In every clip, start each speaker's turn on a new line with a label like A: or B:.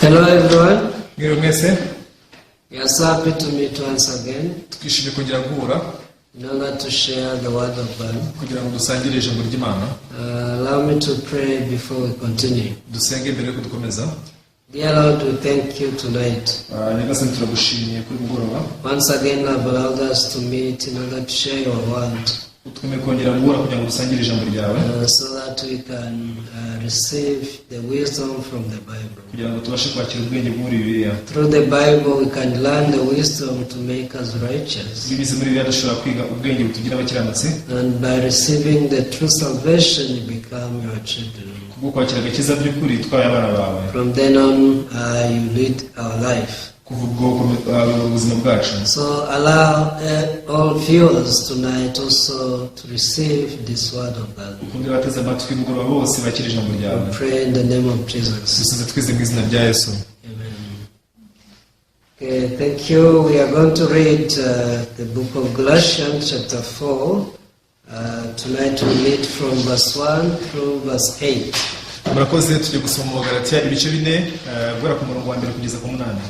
A: Hello, everyone.
B: Mwiriwe mwese.
A: We are so happy to meet once again
B: Twishimiye kongera guhura
A: in order to share the word of God.
B: Kugira ngo dusangire ijambo ry'Imana.
A: Allow me to pray before we continue.
B: Dusenge mbere yuko dukomeza.
A: Dear Lord, we thank you tonight.
B: Ah, Nyagasani, turagushimiye kuri mugoroba.
A: Once again, you have allowed us to meet in order to share your word
B: Utwemeye kongera guhura kugira ngo dusangire ijambo ryawe
A: so that we can receive the wisdom from the Bible.
B: Kugira ngo tubashe kwakira ubwenge bwo muri Bibiliya.
A: Through the Bible, we can learn the wisdom to make us righteous.
B: Binyuze muri Bibiliya dushobora kwiga ubwenge butugira abakiranutsi.
A: And by receiving the true salvation, you become your children.
B: Kubwo kwakira agakiza by'ukuri twabaye abana bawe.
A: From then on, you lead our life.
B: Kuva ubwo ubuzima bwacu.
A: So allow all viewers tonight also to receive this word of God.
B: Ukunde abateze amatwi mugoroba bose bakira ijambo ryawe.
A: We pray in the name of Jesus.
B: Dusenze twizeye mu izina rya Yesu.
A: Amen. Okay, thank you. We are going to read the book of Galatians, chapter 4. Tonight we read from verse 1 through verse 8.
B: Murakoze, tugiye gusoma mu Bagalatiya ibice 4, guhera ku murongo wa mbere kugeza ku munani.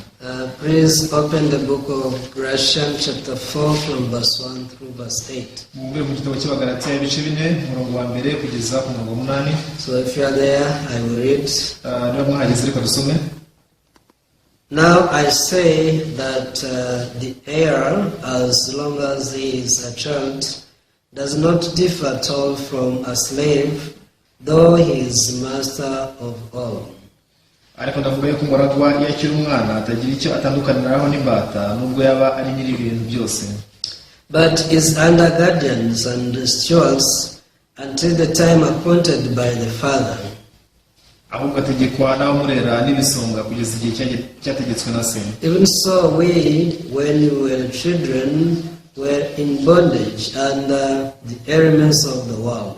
A: Please open the book of Galatians, chapter 4, from verse 1 through verse 8.
B: Mwumvire mu gitabo cy'Abagalatiya ibice 4, umurongo wa mbere kugeza ku murongo wa munani.
A: So if you are there, I will read.
B: Niba mwahageze reka dusome.
A: Now I say that the heir, as long as he is a child, does not differ at all from a slave, though he is master of all.
B: Ariko ndavuga yuko umuragwa iyo akiri umwana atagira icyo atandukaniraho n'imbata nubwo yaba ari nyiri ibintu byose.
A: But is under guardians and stewards until the time appointed by the father.
B: Ahubwo ategekwa n'abamurera n'ibisonga kugeza igihe cyategetswe na se.
A: Even so, we, when we were children, were in bondage under the elements of the world.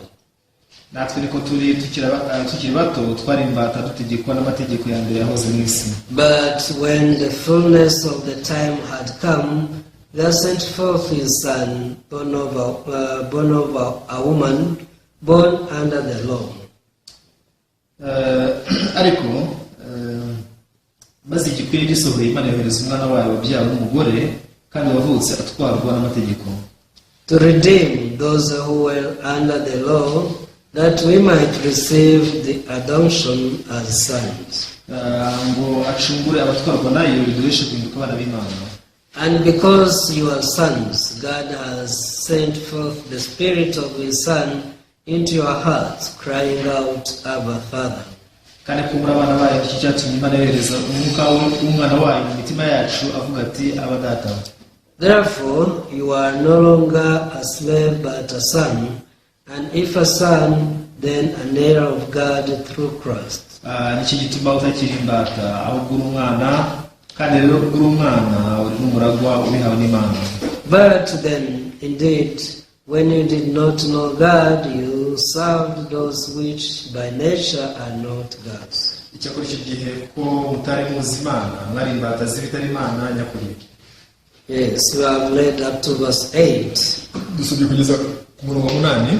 B: Natwe niko turi tukiri bato twari imbata dutegekwa n'amategeko ya mbere yahoze mu isi.
A: But when the fullness of the time had come, God sent forth his Son, born of a woman, born under the law.
B: Ariko maze igikwiye gisohoye Imana yohereza umwana wayo wabyawe n'umugore kandi wavutse atwarwa n'amategeko.
A: To redeem those who were under the law, that we might receive the adoption as sons.
B: Ngo acungure abatwarwa nayo biduheshe guhinduka abana b'Imana.
A: And because you are sons, God has sent forth the Spirit of His Son into your hearts, crying out, "Abba, Father."
B: Kandi ko muri abana bayo nicyo cyatumye Imana yohereza umwuka w'umwana wayo mu mitima yacu avuga ati Aba Data.
A: Therefore, you are no longer a slave but a son, and if a son, then an heir of God through Christ.
B: Ah, nicyo gituma utakiri imbata ahubwo uri umwana kandi rero ubwo uri umwana uri n'umuragwa ubihawe n'Imana.
A: But then, indeed, when you did not know God, you served those which by nature are not God's.
B: Icyakora icyo gihe ko mutari muzi Imana mwari imbata z'ibitari Imana nyakuri.
A: Yes, we have read up to verse 8.
B: Dusomye kugeza ku murongo wa munani.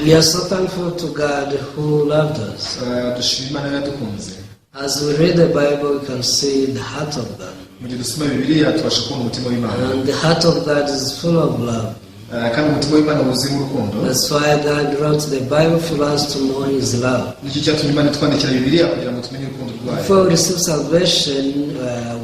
A: We are so thankful to God who loved us.
B: Dushima Imana yadukunze.
A: As we read the Bible, we can see the heart of God.
B: Mu gihe dusoma Bibiliya tubasha kubona umutima w'Imana.
A: And the heart of God is full of love.
B: Kandi umutima w'Imana wuzuyemo urukundo.
A: That's why God wrote the Bible for us to know His love.
B: Nicyo cyatumye Imana itwandikira Bibiliya kugira ngo tumenye urukundo rwayo.
A: Before we receive salvation,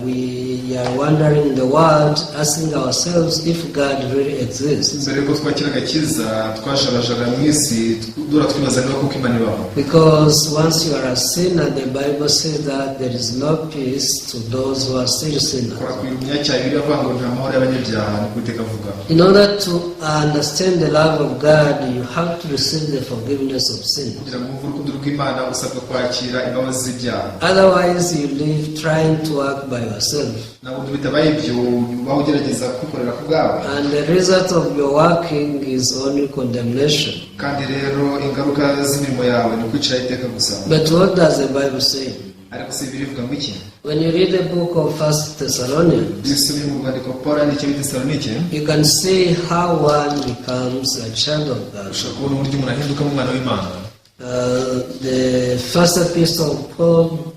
A: we are wandering the world, asking ourselves if God really exists.
B: Mbere yuko twakira agakiza twajarajaga mu isi dura twibaza niba koko Imana ibaho.
A: Because once you are a sinner, the Bible says that there is no peace to those who are still sinners.
B: Twakwira umunyacyaha Bibiliya avuga ngo nta mahoro y'abanyabyaha niko Uwiteka avuga.
A: In order to understand the love of God, you have to receive the forgiveness of sin.
B: Kugira ngo wumve urukundo rw'Imana usabwa kwakira imbabazi z'ibyaha.
A: Otherwise, you live trying to work by yourself.
B: Ntabwo bitabaye ibyo ubaho ugerageza kwikorera ku bwawe.
A: And the result of your working is only condemnation.
B: Kandi rero ingaruka z'imirimo yawe ni ukwicara iteka gusa.
A: But what does the Bible say?
B: Ariko se Bibiliya ivuga ngo iki?
A: When you read the book of First Thessalonians,
B: Iyo usomye mu rwandiko Paul yandikiye Abatesalonike,
A: you can see how one becomes a child of God.
B: Ushobora kubona uburyo umuntu ahindukamo umwana w'Imana.
A: The first epistle of Paul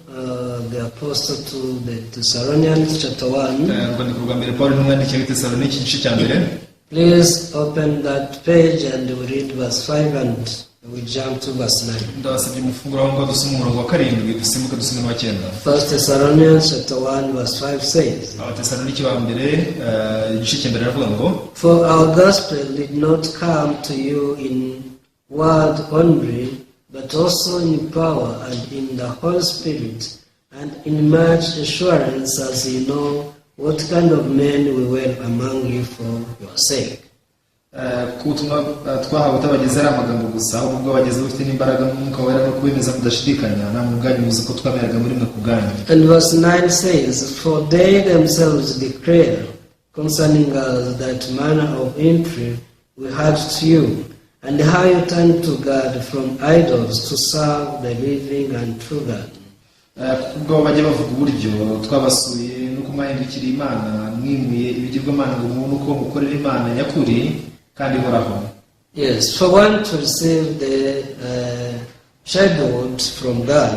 A: the Apostle to the Thessalonians, chapter 1.
B: Urwandiko rwa mbere Pawulo intumwa yandikiye Abatesaloniki, igice cya mbere.
A: Please open that page and we read verse 5 and we jump to verse 9.
B: Ndabasabye umufunguro aho ngaho, dusome umurongo wa karindwi, dusimbuke dusome n'uwa cyenda.
A: First Thessalonians chapter 1 verse 5 says,
B: Abatesaloniki ba mbere igice cya mbere aravuga ngo:
A: "For our gospel did not come to you in word only, but also in power and in the Holy Spirit and in much assurance, as you know what kind of men we were among you for your sake."
B: Ko ubutumwa twahawe butabageze ari amagambo gusa, ahubwo bwabageze bufite n'imbaraga n'umwuka wera no kubemeza mudashidikanya, namwe ubwanyu muzi ko twameraga muri mwe ku bwanyu.
A: And verse 9 says, "For they themselves declare concerning us that manner of entry we had to you, and how you turned to God from idols to serve the living and true God."
B: Kuko ubwabo bajya bavuga uburyo twabasuye n'uko mwahindukiriye Imana mwimuye ibigirwamana ngo mubone uko mukorera Imana nyakuri kandi ihoraho.
A: Yes, for one to receive the childhood from God,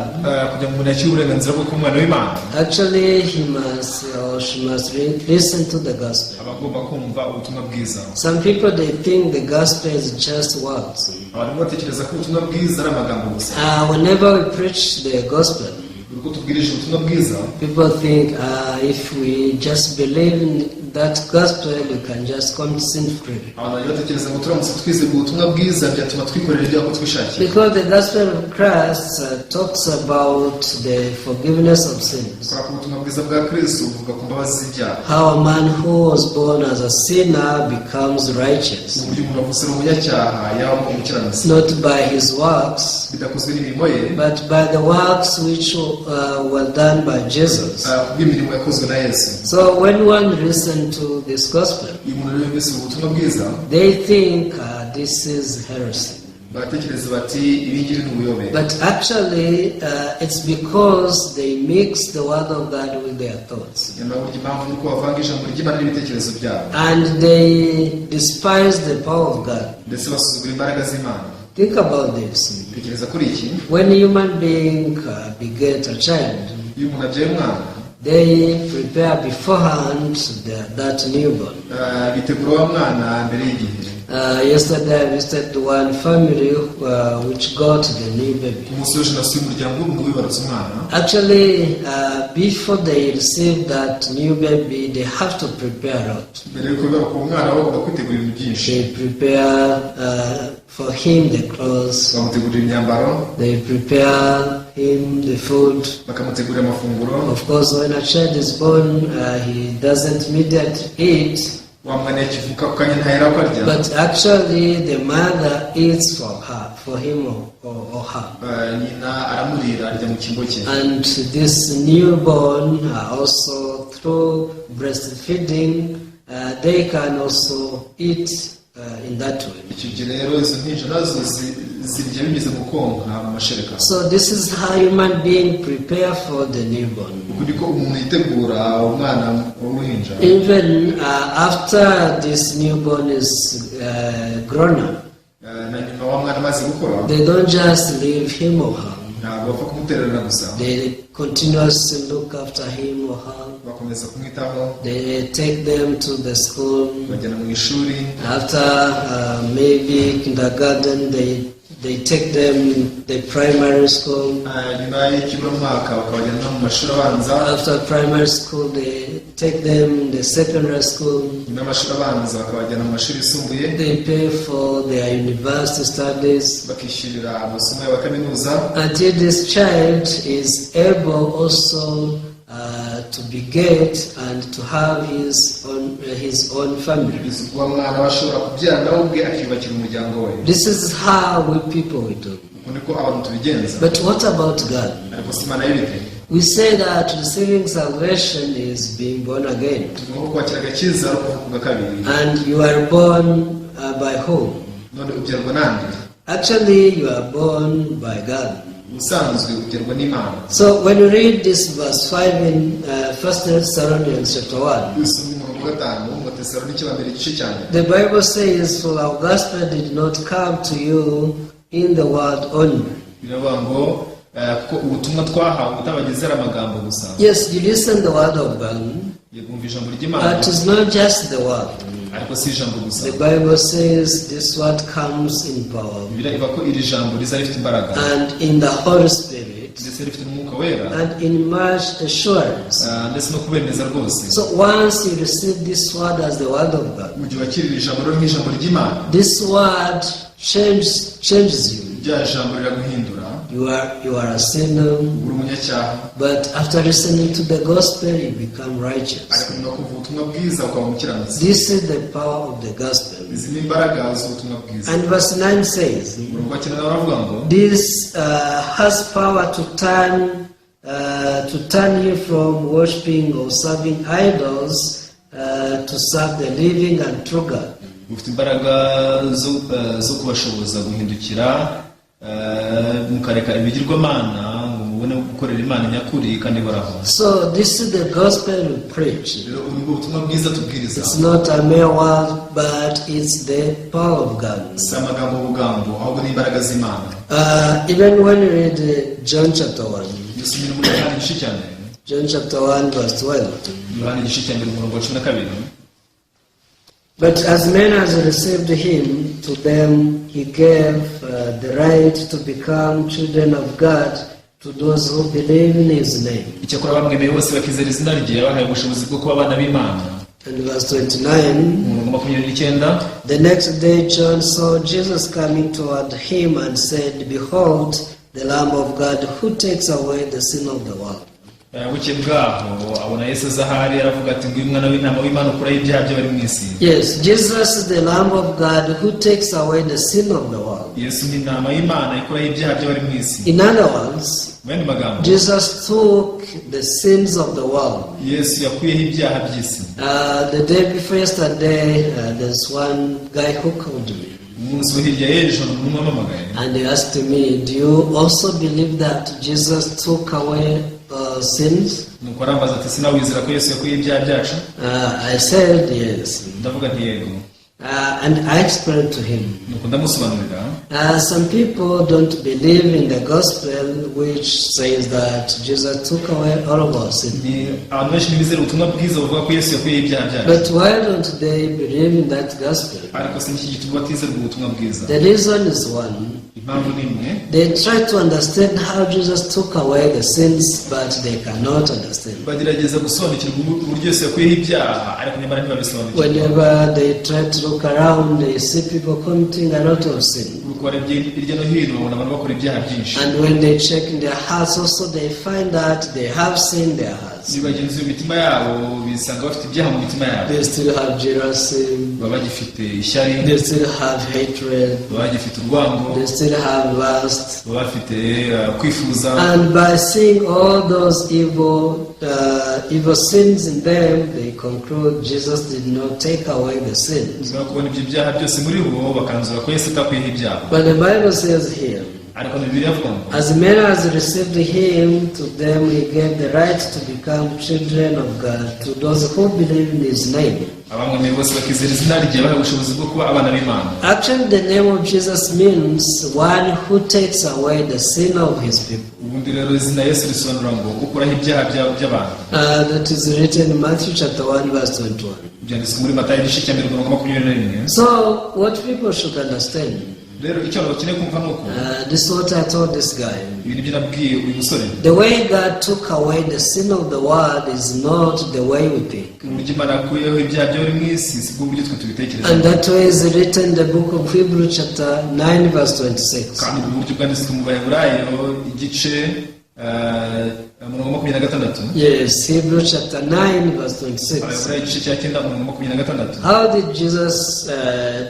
B: Kugira ngo umuntu yakire uburenganzira bwo kuba umwana w'Imana,
A: actually he must or she must listen to the gospel.
B: Aba agomba kumva ubutumwa bwiza.
A: Some people, they think the gospel is just words.
B: Abantu batekereza ko ubutumwa bwiza ari amagambo gusa.
A: Whenever we preach the gospel,
B: Buri uko tubwirije ubutumwa bwiza,
A: people think if we just believe in that gospel, we can just commit sin freely.
B: Abantu bajya batekereza ngo turamutse twizeye ubutumwa bwiza byatuma twikorera ibyaha uko twishakiye.
A: Because the gospel of Christ talks about the forgiveness of sins.
B: Kubera ko ubutumwa bwiza bwa Kristo buvuga ku mbabazi z'ibyaha.
A: How a man who was born as a sinner becomes righteous.
B: Uburyo umuntu wavutse ari umunyacyaha yabamo umukiranutsi.
A: Not by his works,
B: Bidakozwe n'imirimo ye,
A: but by the works which were done by Jesus.
B: Kubw'imirimo yakozwe na Yesu.
A: So when one listens to this gospel,
B: Iyo umuntu rero yumvise ubutumwa bwiza,
A: they think this is heresy.
B: Baratekereza bati ibi ngibi ni ubuyobe.
A: But actually, it's because they mix the word of God with their thoughts.
B: Nyamara burya impamvu ni uko bavanga ijambo ry'Imana n'ibitekerezo byabo.
A: And they despise the power of God.
B: Ndetse basuzugura imbaraga z'Imana.
A: Think about this.
B: Tekereza kuri iki.
A: When a human being beget a child,
B: Iyo umuntu abyaye umwana,
A: they prepare beforehand that newborn.
B: Bitegura wa mwana mbere y'igihe.
A: Yesterday I visited one family which got the new baby.
B: Umunsi w'ejo nasuye umuryango umwe wibarutse umwana.
A: Actually, before they receive that new baby, they have to prepare a lot.
B: Mbere y'uko bibaruka uwo mwana bagomba kwitegura ibintu byinshi.
A: They prepare for him the clothes.
B: Bamutegurira imyambaro.
A: They prepare him the food.
B: Bakamutegurira amafunguro.
A: Of course, when a child is born, he doesn't immediately eat,
B: Wa mwana yakivuka ako kanya ntahera ko arya,
A: but actually the mother eats for her, for him or her.
B: Nyina aramurira, arya mu cyimbo cye.
A: And this newborn also through breastfeeding, they can also eat in that way.
B: Icyo gihe rero izo mpinja nazo zirya binyuze mu konka mu mashereka.
A: So this is how human being prepare for the newborn.
B: Uku niko umuntu yitegura umwana w'uruhinja.
A: Even after this newborn is grown up,
B: Na nyuma wa mwana amaze gukura,
A: they don't just leave him or her.
B: Ntabwo bapfa kumutererana gusa.
A: They continuously look after him or her.
B: Bakomeza kumwitaho.
A: They take them to the school.
B: Bajyana mu ishuri.
A: After maybe kindergarten, they take them the primary school.
B: Nyuma y'ikiburamwaka bakabajyana no mu mashuri abanza.
A: After primary school, they take them the secondary school.
B: Nyuma y'amashuri abanza bakabajyana mu mashuri yisumbuye.
A: They pay for their university studies
B: Bakishyurira amasomo yabo ya kaminuza
A: until this child is able also to beget and to have his own family.
B: Kugeza ubwo wa mwana aba ashobora kubyara nawe ubwe akiyubakira umuryango we.
A: This is how we people we do.
B: Uku niko abantu tubigenza.
A: But what about God?
B: Ariko si Imana y'ibite?
A: We say that receiving salvation is being born again.
B: Tuvuga ko kwakira agakiza ari ukuvuka ubwa kabiri.
A: And you are born by whom?
B: None ubyarwa nande?
A: Actually, you are born by God.
B: Ubusanzwe ubyarwa n'Imana.
A: So when you read this verse 5 in 1 Thessalonians chapter 1,
B: Iyo usomye umurongo wa gatanu mu Batesalonike ba mbere igice cya mbere,
A: the Bible says, "For our gospel did not come to you in the word only,"
B: biravuga ngo Kuko ubutumwa twahawe butabageze ari amagambo gusa.
A: Yes, you listen the word of God,
B: Yego, ijambo ry'Imana,
A: but it's not just the word.
B: Ariko si ijambo gusa.
A: The Bible says this word comes in power
B: Bibiliya ivuga ko iri jambo riza rifite imbaraga
A: and in the Holy Spirit
B: ndetse rifite n'umwuka wera
A: and in much assurance.
B: Ndetse no kubemeza rwose.
A: So once you receive this word as the word of God,
B: Mu gihe wakirira ijambo rero nk'ijambo ry'Imana,
A: this word changes you.
B: Rya jambo riraguhindura.
A: You are a sinner,
B: Uri umunyacyaha,
A: but after listening to the gospel, you become righteous.
B: Ariko nyuma yo kumva ubutumwa bwiza ukaba umukiranutsi.
A: This is the power of the gospel.
B: Izi ni imbaraga z'ubutumwa bwiza.
A: And verse 9 says,
B: Umurongo wa cyenda nawe aravuga ngo
A: this has power to turn you from worshiping or serving idols to serve the living and true God.
B: Bufite imbaraga zo kubashoboza guhindukira mukareka ibigirwamana ngo mubone gukorera Imana nyakuri kandi ihoraho.
A: So this is the gospel we preach.
B: Rero ubu ni bwo butumwa bwiza tubwiriza.
A: It's not a mere word, but it's the power of God.
B: Si amagambo bugambo ahubwo ni imbaraga z'Imana.
A: Even when you read John chapter 1,
B: Iyo usomye no muri Yohani igice cya mbere,
A: John chapter 1, verse 12.
B: Yohani igice cya mbere umurongo wa 12.
A: But as many as received him, to them he gave the right to become children of God, to those who believe in his name.
B: Icyakora bamwemeye bose bakizera izina rye yabahaye ubushobozi bwo kuba abana b'Imana.
A: And verse 29.
B: Umurongo wa 29.
A: The next day John saw Jesus coming toward him and said, "Behold, the Lamb of God who takes away the sin of the world."
B: Bukeye bwaho abona Yesu aza ahari aravuga ati nguyu umwana w'intama w'Imana ukuraho ibyaha by'abari mu isi.
A: Yes, Jesus is the Lamb of God who takes away the sin of the world.
B: Yesu ni intama y'Imana ikuraho ibyaha by'abari mu isi.
A: In other words,
B: Mu yandi magambo,
A: Jesus took the sins of the world.
B: Yesu yakuyeho ibyaha by'isi.
A: The day before yesterday, there's one guy who called me
B: Umunsi wo hirya y'ejo umuntu wampamagaye
A: and he asked me, "Do you also believe that Jesus took away sins?"
B: Nuko arambaza ati ese wizera ko Yesu yakuyeho ibyaha byacu?
A: I said, "Yes."
B: Ndavuga nti yego.
A: And I explained to him.
B: Nuko ndamusobanurira.
A: Some people don't believe in the gospel, which says that Jesus took away all of our sins.
B: Ni abantu benshi ntibizera ubutumwa bwiza buvuga ko Yesu yakuyeho ibyaha byacu.
A: But why don't they believe in that gospel?
B: Ariko se niki gituma batizera ubwo butumwa bwiza?
A: The reason is one.
B: Impamvu ni imwe.
A: They try to understand how Jesus took away the sins, but they cannot understand.
B: Bagerageza gusobanukirwa uburyo Yesu yakuyeho ibyaha ariko nyamara ntibabisobanukirwa.
A: Whenever they try to look around, they see people committing a lot of sin.
B: Nuko barebye hirya no hino babona abantu bakora ibyaha byinshi.
A: And when they check in their hearts also, they find that they have sin in their hearts.
B: Nibagenzura imitima yabo bisanga bafite ibyaha mu mitima yabo.
A: They still have jealousy,
B: Baba bagifite ishyari,
A: they still have hatred,
B: baba bagifite urwango,
A: they still have lust.
B: Baba bafite kwifuza.
A: And by seeing all those evil sins in them, they conclude Jesus did not take away the sins.
B: Nyuma yo kubona ibyo byaha byose muri bo bakanzura ko Yesu atakuyeho ibyaha.
A: But the Bible says here,
B: Ariko Bibiliya avuga ngo
A: as many as received him, to them he gave the right to become children of God, to those who believe in his name.
B: Abamwemeye bose bakizera izina rye bahawe ubushobozi bwo kuba abana b'Imana.
A: Actually, the name of Jesus means one who takes away the sin of his people.
B: Ubundi rero izina Yesu risobanura ngo ukuraho ibyaha by'abantu.
A: That is written in Matthew chapter 1, verse 21.
B: Byanditswe muri Matayo igice cya mbere umurongo wa 21.
A: So, what people should understand,
B: Rero icyo abantu bakeneye kumva ni uko
A: this is what I told this guy.
B: Ibi nibyo nabwiye uyu musore.
A: The way God took away the sin of the world is not the way we think.
B: Uburyo Imana yakuyeho ibyaha by'abari mu isi si bwo buryo twe tubitekereza.
A: And that way is written in the book of Hebrews chapter 9 verse 26.
B: Kandi ubu buryo bwanditswe mu Baheburayo igice umurongo wa 26.
A: Yes, Hebrews chapter 9 verse 26.
B: Abaheburayo igice cya cyenda umurongo wa 26.
A: How did Jesus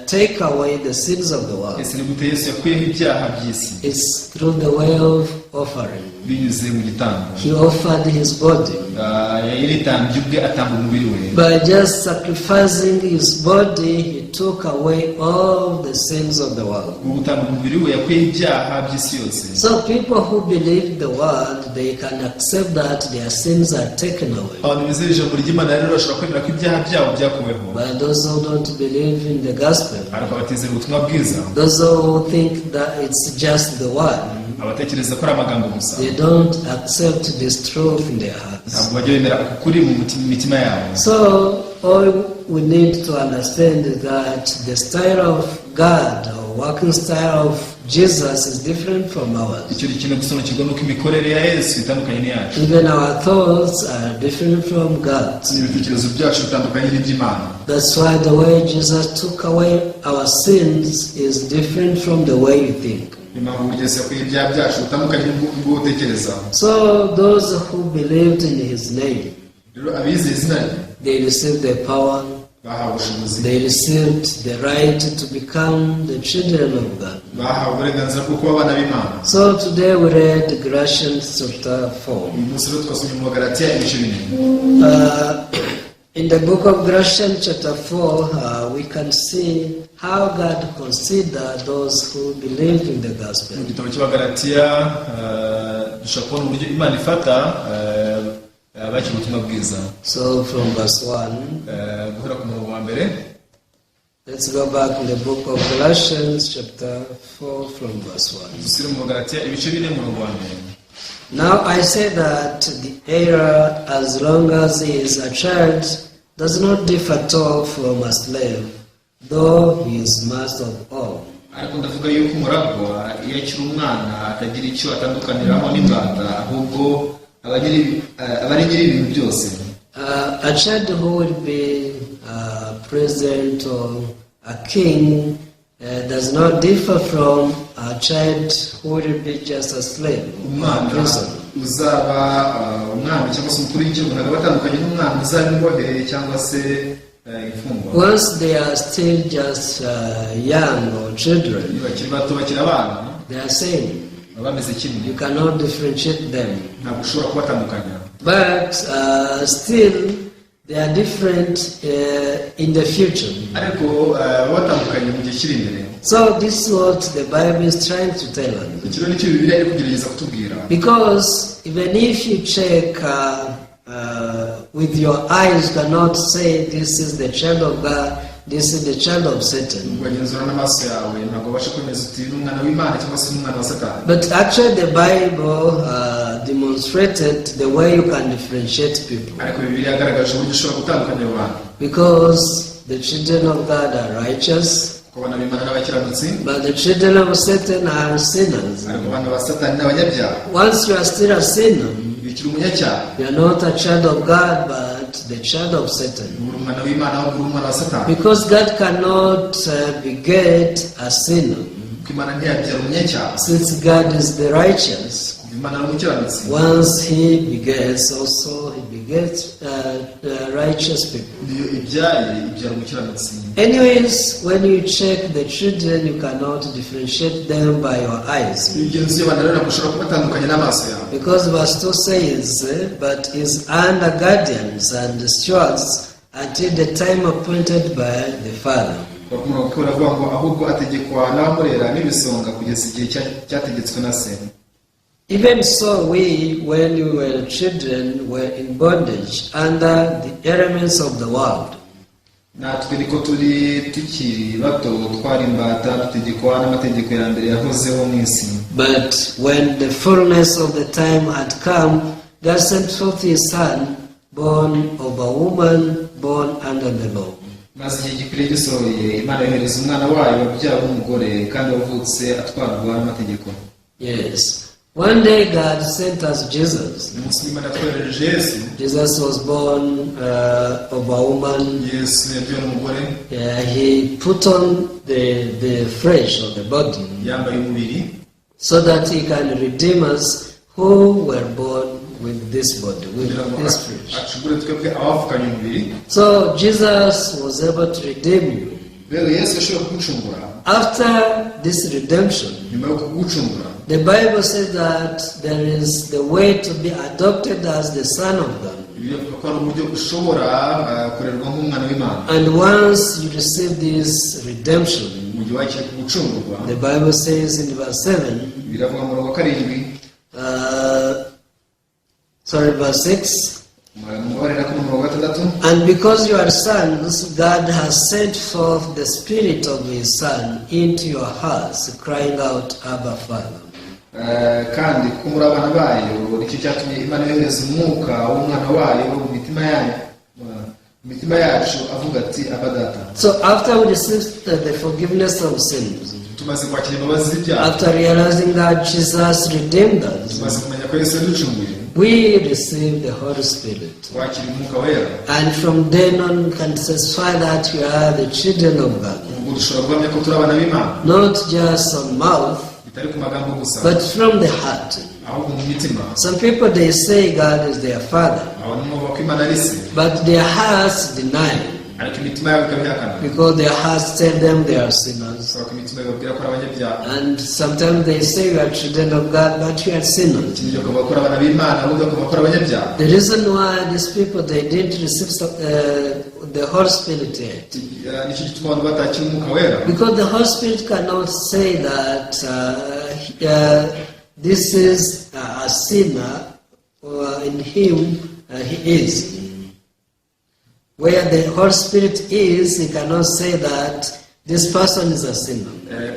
A: take away the sins of the world?
B: Ese ni gute Yesu yakuyeho ibyaha by'isi?
A: It's through the way of offering.
B: Binyuze mu gitambo.
A: He offered his body.
B: Yaritambye ubwe atamba umubiri we.
A: By just sacrificing his body, he took away all the sins of the world.
B: Mu gutamba umubiri we yakuyeho ibyaha by'isi yose.
A: So people who believe the word, they can accept that their sins are taken away.
B: Abantu bizera ijambo ry'Imana rero bashobora kwemera ko ibyaha byabo byakuweho.
A: But those who don't believe in the gospel,
B: Ariko abatizera ubutumwa bwiza,
A: those who think that it's just the word,
B: Abatekereza ko ari amagambo gusa.
A: They don't accept this truth in their hearts.
B: Ntabwo bajya bemera uku kuri mu mitima yabo.
A: So all we need to understand is that the style of God or working style of Jesus is different from ours.
B: Icyo dukeneye gusobanukirwa ni uko imikorere ya Yesu itandukanye n'iyacu.
A: Even our thoughts are different from God's.
B: N'ibitekerezo byacu bitandukanye n'iby'Imana.
A: That's why the way Jesus took away our sins is different from the way you think.
B: Niyo mpamvu uburyo Yesu yakuye ibyaha byacu butandukanye n'ubwo utekereza.
A: So those who believed in his name,
B: Rero abizeye izina rye,
A: they received the power,
B: bahawe ubushobozi,
A: they received the right to become the children of God.
B: Bahawe uburenganzira bwo kuba abana b'Imana.
A: So today we read Galatians chapter 4.
B: Uyu munsi rero twasomye mu Bagalatiya ibice 4.
A: In the book of Galatians chapter 4, we can see how God considered those who believed in the
B: Mu
A: gospel.
B: gitabo cy'Abagalatiya dushobora kubona uburyo Imana ifata abakira ubutumwa bwiza.
A: So from verse 1,
B: Guhera ku murongo wa mbere.
A: Let's go back in the book of Galatians chapter 4 from verse 1.
B: Dusubire mu Bagalatiya ibice 4, umurongo wa mbere.
A: Now I say that the heir, as long as he is a child, does not differ at all from a slave, though he is master of all.
B: Ariko ndavuga yuko umuragwa iyo akiri umwana atagira icyo atandukaniraho n'imbata, ahubwo aba ari nyiri ibintu byose.
A: A child who will be president or a king does not differ from a child who will be just a slave or a
B: Umwana
A: prisoner.
B: uzaba umwami cyangwa se umukuru w'igihugu ntabwo aba atandukanye n'umwana uzaba imbohe cyangwa se imfungwa.
A: Once they are still just young or children,
B: Iyo bakiri bato, bakiri abana,
A: they are same.
B: Baba bameze kimwe.
A: You cannot differentiate them.
B: Ntabwo ushobora kubatandukanya.
A: But still, they are different in the future.
B: Ariko baba batandukanye mu gihe kiri imbere.
A: So this is what the Bible is trying to tell us.
B: Iki rero nicyo Bibiliya iri kugerageza kutubwira.
A: Because even if you check with your eyes, you cannot say this is the child of God, this is the child of Satan.
B: Ugagenzura n'amaso yawe, ntabwo ubasha kwemeza uti ni umwana w'Imana cyangwa se n'umwana wa Satani.
A: But actually, the Bible demonstrated the way you can differentiate people.
B: Ariko Bibiliya yagaragaje uburyo ushobora gutandukanya abo bantu.
A: Because the children of God are righteous,
B: Kuko abana b'Imana n'abakiranutsi,
A: but the children of Satan are sinners.
B: Ariko abana ba Satani ni abanyabyaha.
A: Once you are still a sinner,
B: Iyo ukiri umunyacyaha,
A: you are not a child of God, but the child of Satan.
B: Uri umwana w'Imana ahubwo uri umwana wa Satani.
A: Because God cannot beget a sinner.
B: Kuko Imana ntiyabyara umunyacyaha.
A: Since God is the righteous,
B: Kuva Imana ari umukiranutsi,
A: once He begets, also He begets righteous people.
B: Niyo ibyaye ibyara umukiranutsi.
A: Anyways, when you check the children, you cannot differentiate them by your eyes.
B: Iyo ugenzuye abana rero, ntabwo ushobora kubatandukanya n'amaso yawe.
A: Because verse 2 says, but is under guardians and stewards until the time appointed by the Father.
B: Ku murongo wa kabiri aravuga ngo ahubwo ategekwa n'abamurera n'ibisonga kugeza igihe cyategetswe na se.
A: Even so, we, when we were children, were in bondage under the elements of the world.
B: Natwe niko turi tukiri bato, twari imbata, dutegekwa n'amategeko ya mbere yahozeho mu isi.
A: But when the fullness of the time had come, God sent forth his Son, born of a woman, born under the law.
B: Maze igihe gikwiriye gisohoye, Imana yohereza umwana wayo wabyawe n'umugore kandi wavutse atwarwa n'amategeko.
A: Yes. One day God sent us Jesus.
B: Umunsi umwe Imana yatwoherereje Yesu.
A: Jesus was born of a woman.
B: Yesu yabyawe n'umugore.
A: He put on the flesh or the body
B: Yambaye umubiri
A: so that he can redeem us who were born with this body, with
B: kugira ngo
A: this flesh.
B: Acungure twebwe abavukanye umubiri.
A: So Jesus was able to redeem you.
B: Rero Yesu yashoboye kugucungura.
A: After this redemption,
B: Nyuma yo kugucungura,
A: the Bible says that there is the way to be adopted as the Son of God.
B: Bibiliya ivuga ko hari uburyo ushobora kurerwa nk'umwana w'Imana.
A: And once you receive this redemption,
B: Mu gihe wakiriye kugucungurwa,
A: the Bible says in verse 7,
B: biravuga mu murongo wa karindwi,
A: sorry, verse 6,
B: mubabarira ko mu murongo wa gatandatu,
A: and because you are sons, God has sent forth the Spirit of His Son into your hearts, crying out, "Abba, Father."
B: Kandi kuko muri abana bayo, nicyo cyatumye Imana yohereza umwuka w'umwana wayo mu mitima yayo, mu mitima yacu, avuga ati: "Aba Data."
A: So after we received the forgiveness of sins,
B: Tumaze kwakira imbabazi z'ibyaha,
A: after realizing that Jesus redeemed us,
B: tumaze kumenya ko Yesu yaducunguye,
A: we received the Holy Spirit.
B: Twakira umwuka wera.
A: And from then on, we can testify that we are the children of God.
B: Ubwo dushobora guhamya ko turi abana b'Imana.
A: Not just on mouth,
B: Bitari ku magambo gusa,
A: but from the heart.
B: Ahubwo mu mitima.
A: Some people, they say God is their father,
B: Abantu bavuga ko Imana ari se,
A: but their hearts deny
B: ariko imitima yabo ikabihakana,
A: because their hearts tell them they are sinners.
B: Kubera ko imitima ibabwira ko ari abanyabyaha.
A: And sometimes they say we are children of God, but we are sinners.
B: Ikindi gihe bakavuga ko ari abana b'Imana, ahubwo bakavuga ko ari abanyabyaha.
A: The reason why these people, they didn't receive the Holy Spirit yet,
B: Nicyo gituma abantu batakira umwuka wera,
A: because the Holy Spirit cannot say that this is a sinner, or in him he is. Where the Holy Spirit is, he cannot say that this person is a sinner.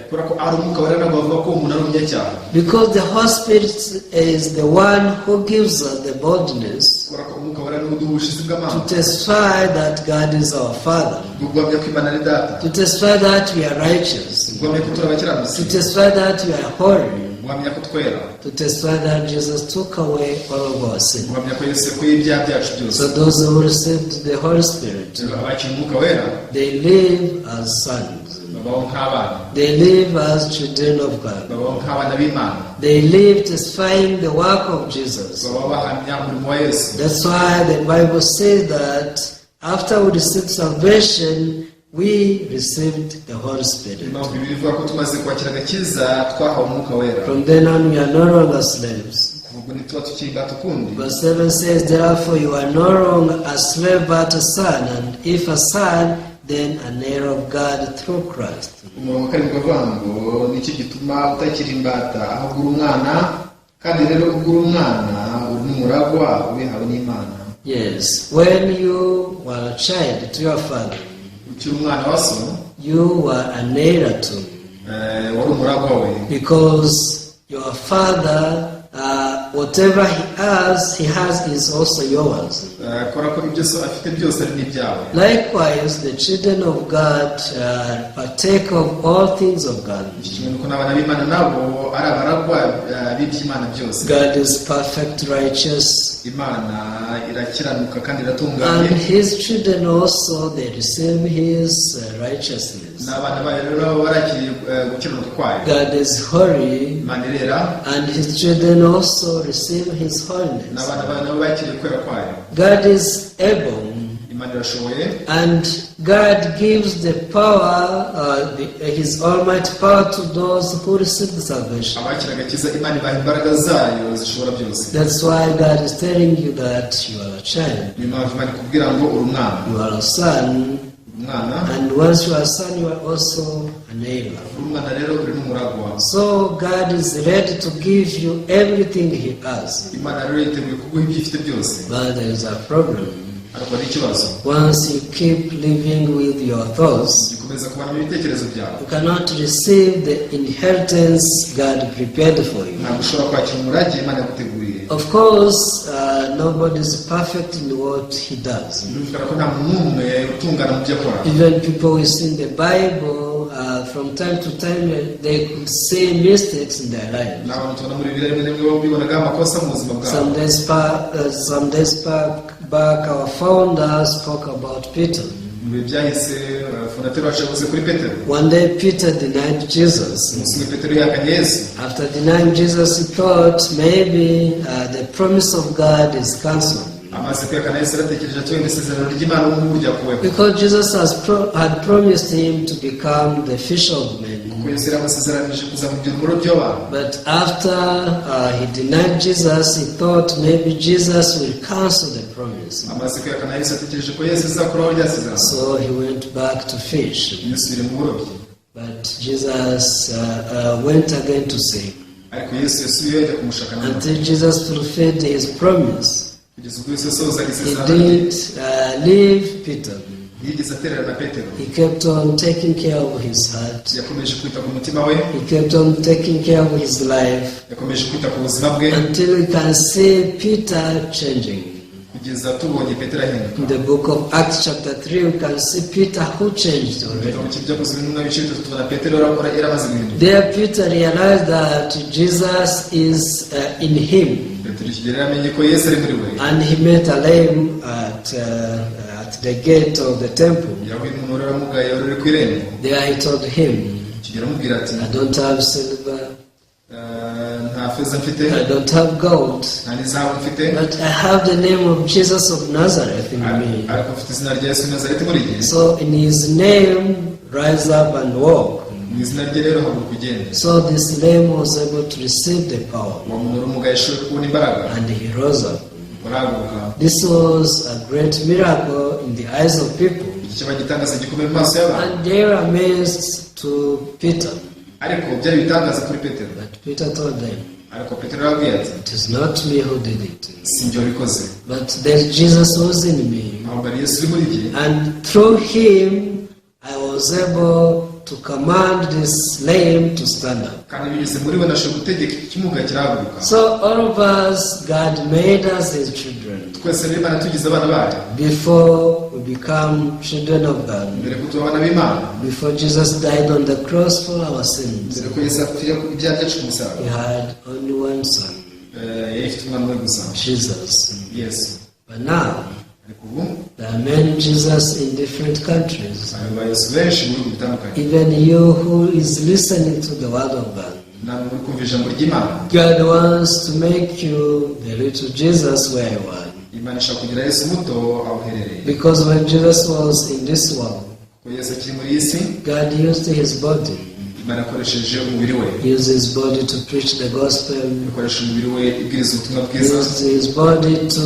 B: Kubera ko ari umwuka wera, ntabwo bavuga ko umuntu ari umunyacyaha.
A: Because the Holy Spirit is the one who gives us the boldness
B: Kubera ko umwuka wera niwe uduha ubushizi bw'amanga
A: to testify that God is our Father,
B: bwo guhamya ko Imana ari Data,
A: to testify that we are righteous,
B: guhamya ko turi abakiranutsi,
A: to testify that we are holy,
B: guhamya ko twera,
A: to testify that Jesus took away all of our sin.
B: Guhamya ko Yesu yakuye ibyaha byacu byose.
A: So those who received the Holy Spirit,
B: Abakira umwuka wera,
A: they live as sons.
B: Babaho nk'abana.
A: They live as children of God.
B: Babaho nk'abana b'Imana.
A: They live testifying the work of Jesus.
B: Babaho bahamya umurimo wa Yesu.
A: That's why the Bible says that after we received salvation, we received the Holy Spirit.
B: Impamvu Bibiliya ivuga ko tumaze kwakira agakiza twahawe umwuka wera.
A: From then on, we are no longer slaves.
B: Kuva ubwo ntituba tukiri imbata ukundi.
A: Verse 7 says, "Therefore, you are no longer a slave but a son, and if a son, then an heir of God through Christ."
B: Umurongo wa karindwi avuga ngo: "Nicyo gituma utakiri imbata, ahubwo uri umwana, kandi rero ubwo uri umwana, uri n'umuragwa ubihawe n'Imana."
A: Yes, when you were a child to your father,
B: Ukiri umwana wa so,
A: you were an heir to,
B: wari umuragwa we,
A: because your father, whatever he has is also yours.
B: Kubera ko ibyo so afite byose ari n'ibyawe.
A: Likewise, the children of God partake of all things of God.
B: Iki kimwe nuko n'abana b'Imana nabo ari abaragwa b'iby'Imana byose.
A: God is perfect, righteous,
B: Imana irakiranuka kandi iratunganye,
A: and His children also, they receive His righteousness.
B: N'abana bayo rero nabo barakiriye gukiranuka kwayo.
A: God is holy,
B: Imana irera,
A: and His children also receive His holiness.
B: N'abana bayo nabo bakiriye kwera kwayo.
A: God is able,
B: Imana irashoboye,
A: and God gives the power, His almighty power to those who receive the salvation.
B: Abakira agakiza Imana ibaha imbaraga zayo zishobora byose.
A: That's why God is telling you that you are a child,
B: Niyo mpamvu Imana ikubwira ngo uri umwana,
A: you are a son,
B: uri umwana,
A: and once you are a son, you are also an heir.
B: Uri umwana rero uri n'umuragwa.
A: So God is ready to give you everything He has.
B: Imana rero yiteguye kuguha ibyo ifite byose.
A: But there is a problem.
B: Ariko hari ikibazo.
A: Once you keep living with your thoughts,
B: Ukomeza kubana mu bitekerezo byawe,
A: you cannot receive the inheritance God prepared for you.
B: Ntabwo ushobora kwakira umurage Imana yaguteguriye.
A: Of course, nobody is perfect in what he does.
B: Birumvikana ko nta muntu n'umwe utungana mu byo akora.
A: Even people who see in the Bible, from time to time, they could see mistakes in their lives.
B: N'abantu tubona muri Bibiliya, rimwe na rimwe bibonagaho amakosa mu buzima bwabo.
A: Some days back, our founder spoke about Peter.
B: Mu bihe byahise, fondateur wacu yavuze kuri Petero.
A: One day, Peter denied Jesus.
B: Umunsi umwe Petero yahakanye Yesu.
A: After denying Jesus, he thought maybe the promise of God is cancelled.
B: Amaze kwihakana Yesu yaratekereje ati wenda isezerano ry'Imana ubu ngubu ryakuweho.
A: Because Jesus had promised him to become the fisher of men.
B: Kuko Yesu yari amusezeranije kuzamugira umurobyi w'abantu.
A: But after he denied Jesus, he thought maybe Jesus will cancel the promise.
B: Amaze kwihakana Yesu atekereje ko Yesu azakuraho rya sezerano.
A: So he went back to fish.
B: Yisubire mu burobyi.
A: But Jesus went again to see him.
B: Ariko Yesu yasubiyeyo ajya kumushaka nanone.
A: Until Jesus fulfilled his promise.
B: Kugeza ubwo Yesu yasohozaga
A: He
B: isezerano rye.
A: didn't leave Peter.
B: Ntiyigeze atererana Petero.
A: He kept on taking care of his heart.
B: Yakomeje kwita ku mutima we.
A: He kept on taking care of his life
B: Yakomeje kwita ku buzima bwe
A: until we can see Peter changing.
B: Kugeza tubonye Petero ahinduka.
A: In the book of Acts, chapter 3, we can see Peter who changed
B: Mu
A: already.
B: gitabo cy'Ibyakozwe n'Intumwa ibice 3 tubona Petero yaramaze guhinduka.
A: There, Peter realized that Jesus is in him.
B: Petero ikigero yaramenye ko Yesu ari muri we.
A: And he met a lame at the gate of the temple.
B: Yahuye n'umuntu wari waramugaye wari uri ku irembo.
A: There he told him,
B: Ikigero aramubwira ati,
A: "I don't have silver,
B: "Eh, nta feza mfite,
A: I don't have gold,
B: nta n'izahabu mfite,
A: but I have the name of Jesus of Nazareth in me.
B: Ariko mfite izina rya Yesu Nazareti muri jye.
A: So in his name, rise up and walk."
B: Mu izina rye rero haguruka ugende."
A: So this lame was able to receive the power,
B: Uwo muntu wari umugaye ashoboye kubona imbaraga,
A: and he rose up.
B: arahaguruka.
A: This was a great miracle in the eyes of people,
B: Iki kiba igitangaza gikomeye mu maso y'abantu,
A: and they were amazed to Peter.
B: Ariko byari ibitangaza kuri Petero.
A: But Peter told them,
B: Ariko Petero arababwira ati,
A: "It is not me who did it,
B: "Si njye wabikoze,
A: but there's Jesus who's in me.
B: Ahubwo ari Yesu uri muri jye,
A: And through him, I was able to command this lame to stand up."
B: kandi binyuze muri we nashoboye gutegeka iki kimuga kirahaguruka."
A: So all of us, God made us His children.
B: Twese rero Imana tugize abana bayo.
A: Before we become children of God,
B: Mbere ko tuba abana b'Imana,
A: before Jesus died on the cross for our sins,
B: mbere ko Yesu apfira ibyaha byacu ku musaraba,
A: He had only one son,
B: eh, yari ifite umwana umwe gusa,
A: Jesus.
B: Yesu.
A: But now,
B: Ariko ubu,
A: there are many Jesus in different countries.
B: Hari ba Yesu benshi mu bihugu bitandukanye.
A: Even you who is listening to the word of God,
B: Namwe muri kumva ijambo ry'Imana,
A: God wants to make you the little Jesus where you are.
B: Imana ishaka kugira Yesu muto aho uherereye.
A: Because when Jesus was in this world,
B: Kuko Yesu akiri muri iyi si,
A: God used his body.
B: Imana yakoresheje umubiri we.
A: He used his body to preach the gospel.
B: Ikoresha umubiri we ibwiriza ubutumwa
A: He
B: bwiza.
A: used his body to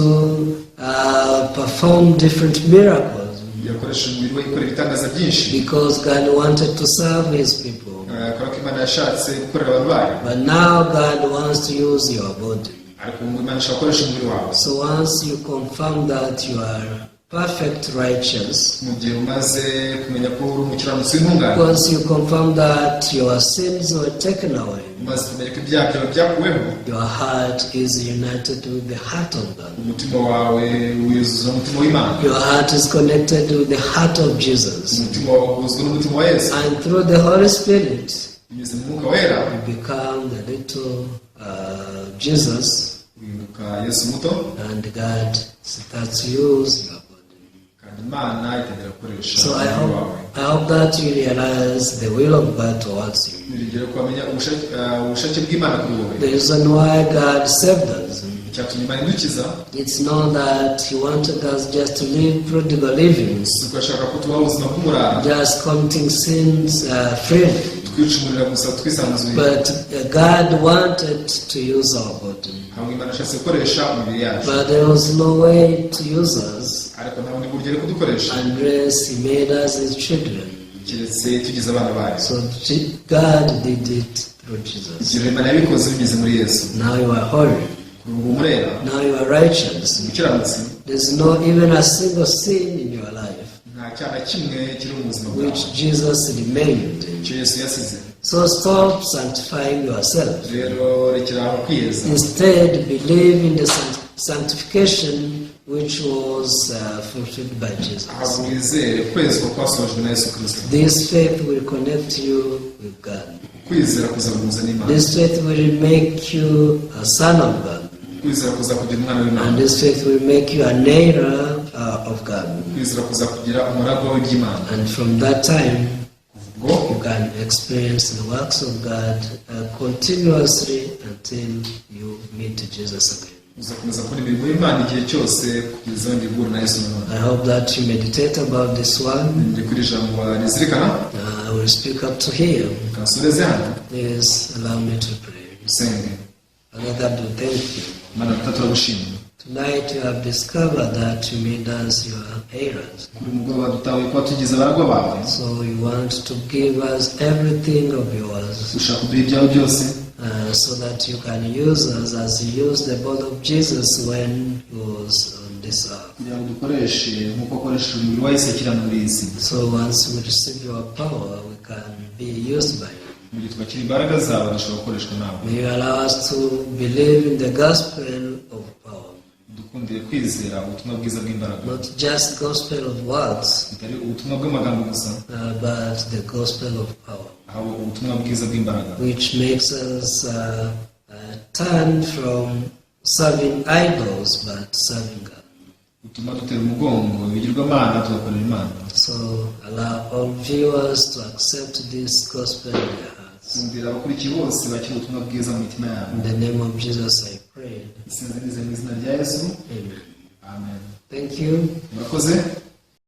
A: perform different miracles.
B: Yakoresha umubiri we ikora ibitangaza byinshi.
A: Because God wanted to serve his people.
B: Eh, kubera ko Imana yashatse gukorera abantu bayo.
A: But now God wants to use your body.
B: Ariko ubu Imana ishaka gukoresha umubiri wawe.
A: So once you confirm that you are perfect righteous,
B: Mu gihe umaze kumenya ko uri umukiranutsi w'intungane,
A: once you confirm that your sins were taken away,
B: umaze kumenya ko ibyaha byawe byakuweho,
A: your heart is united with the heart of God.
B: Umutima wawe wiyuzuza umutima w'Imana.
A: Your heart is connected with the heart of Jesus.
B: Umutima wawe uhuzwa n'umutima wa Yesu.
A: And through the Holy Spirit,
B: Binyuze mu Mwuka Wera,
A: you become the little Jesus,
B: uhinduka Yesu muto,
A: and God starts to use your body.
B: Kandi Imana itangira gukoresha
A: So I
B: umubiri
A: hope,
B: wawe.
A: I hope that you realize the will of God towards you.
B: Nirigero ko wamenya ubushake eh, ubushake bw'Imana kuri wowe.
A: The reason why God saved us,
B: Icyatumye Imana idukiza,
A: it's not that He wanted us just to live prodigal livings,
B: si uko ashaka ko tubaho ubuzima bw'umurara,
A: just committing sins freely.
B: Twicumurira gusa twisanzuye,
A: But God wanted to use our body.
B: Ahubwo Imana ashatse gukoresha imibiri yacu.
A: But there was no way to use us
B: Ariko nta bundi buryo ari kudukoresha
A: unless He made us His children.
B: Keretse tugize abana bayo.
A: So God did it through Jesus.
B: Ibyo Imana yabikoze binyuze muri Yesu.
A: Now you are holy.
B: Kuri ubu murera,
A: Now you are righteous.
B: umukiranutsi.
A: There's no even a single sin in your life
B: Nta cyaha na kimwe kiri mu buzima bwawe
A: which Jesus remained.
B: Icyo Yesu yasize.
A: So stop sanctifying yourself.
B: Rero rekera aho kwiyeza.
A: Instead, believe in the sanctification which was fulfilled by Jesus.
B: Ahubwo wizere kwezwa kwasojwe na Yesu Kirisito.
A: This faith will connect you with God.
B: Kwizera kuzaguhuza n'Imana.
A: This faith will make you a son of God.
B: Kwizera kuzakugira umwana w'Imana.
A: And this faith will make you an heir of God.
B: Kwizera kuzakugira umuragwa w'iby'Imana.
A: And from that time,
B: Ubwo
A: you can experience the works of God continuously until you meet Jesus again.
B: Uzakomeza kubona imirimo y'Imana igihe cyose kugeza wongeye guhura na Yesu nanone.
A: I hope that you meditate about this one.
B: Ndi kuri ijambo rizirikana.
A: I will speak up to here.
B: Kansoreze hano.
A: Please allow me to pray.
B: Usenge.
A: Father God, we thank you.
B: Mana Data, turagushimira.
A: Tonight you have discovered that you made us your heirs.
B: Kuri mugoroba dutahuye kuba tugize abaragwa bawe.
A: So you want to give us everything of yours
B: Ushaka kuduha ibyawe byose
A: so that you can use us as you used the body of Jesus when he was on on this earth.
B: Kugira ngo dukoreshe nk'uko wakoresheje umubiri wa Yesu akiri hano muri iyi si.
A: So once we receive your power, we can be used by you.
B: Mu gihe twakira imbaraga zawe dushobora gukoreshwa nawe.
A: May you allow us to believe in the gospel of power,
B: dukundire kwizera ubutumwa bwiza bw'imbaraga,
A: not just gospel of words,
B: bitari ubutumwa bw'amagambo gusa,
A: but the gospel of power,
B: ahubwo ubutumwa bwiza bw'imbaraga,
A: which makes us turn from serving idols but serving God.
B: Butuma dutera umugongo ibigirwamana tugakorera Imana.
A: So allow all viewers to accept this gospel in their hearts.
B: Kundira abakurikiye bose bakira ubutumwa bwiza mu mitima yabo.
A: In the name of Jesus I pray.
B: Nsenze nizeye mu izina rya Yesu.
A: Amen.
B: Amen.
A: Thank you.
B: Murakoze.